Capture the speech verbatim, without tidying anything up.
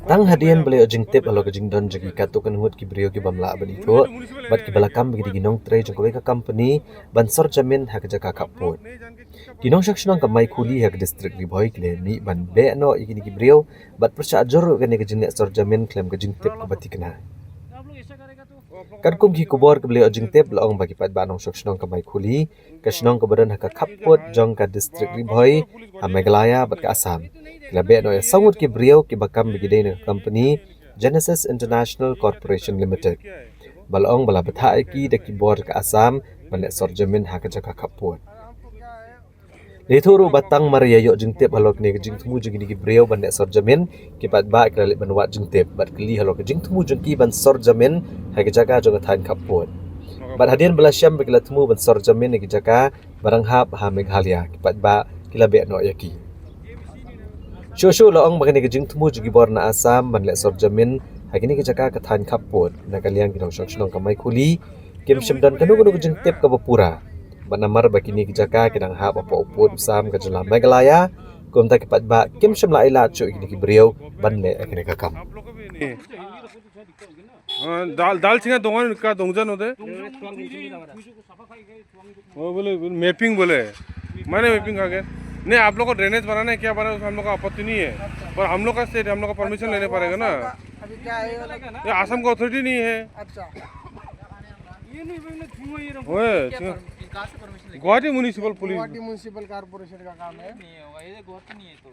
Tang hadien ba la ïoh jingtip halor ka jingdon jong ki katto katne ngut ki briew ki bym lah ban ithuh bad ki ba la kam ba ki dei ki nongtrei jong kawei ka company ban sor jamin ha ka jaka khappud. Ki nongshong shnong ka Maikhuli ha ka district Ri Bhoi ki la mih ban beh noh ïa kine ki briew bad pyrshah jur ruh kane ka jingleh sor jamin khlem ka jingtip kaba thikna. Katkum ki khubor kiba la ïoh jingtip la ong ba ki paidbah nongshong shnong ka Maikhuli, ka shnong kaba don ha ka khappud jong ka district Ri Bhoi ha Meghalaya bad ka Assam, ki la beh noh ïa saw ngut ki briew kiba kam ba ki dei na ka company Genesis International Corporation Limited, ba la ong ba la bthah ïa ki da ki bor ka Assam ban leh sor jamin ha ka jaka khappud. La ïathuh ruh ba tang mar ïa ïoh jingtip halor kane ka jingthmu jong kine ki briew ban leh sor jamin, ki paidbah ki la leit ban wad jingtip bad kylli halor ka jingthmu jong ki ban sor jamin ha ka jaka jong ka thaiñ khappud. Bad hadien ba la shem ba ki la thmu ban sor jamin ha ka jaka ba dang hap ha Meghalaya, ki paidbah ki la beh noh ïa ki. Shuh shuh la ong ba kane ka jingthmu jong ki bor na Assam ban leh sor jamin ha kine ki jaka ka thaiñ khappud na ka liang ki nongshong shnong ka Maikhuli kim shym don kano kano ka jingtip kaba pura. Bad namar ba kine ki jaka ki dang hap hapoh u pud u sam ka jylla Meghalaya, kumta ki paidbah kim shym la ai lad shuh ïa kine ki briew ban leh ïa kane ka kam. हाँ, दाल, दाल छिंगा दोंगन का दोंगजन होते। वो बोले, बोले, मैपिंग बोले। मैंने मैपिंग कहा क्या? नहीं, आप लोग को ड्रेनेज बनाना है, क्या बनाना है, उसमें हम लोग का आपत्ति नहीं है। पर हम लोग का स्टेट है, हम लोग का परमिशन लेने पड़ेगा ना। अभी क्या है, ये वाला? ये असम का अथॉरिटी नहीं है। अच्छा। ओए, क्या छिंगा। परमिशन? कहाँ से परमिशन लेके? गुवाहाटी म्युनिसिपल पुलिस। गुवाहाटी म्युनिसिपल कॉरपोरेशन का काम है। नहीं होगा, ये गुवाहाटी नहीं है तो।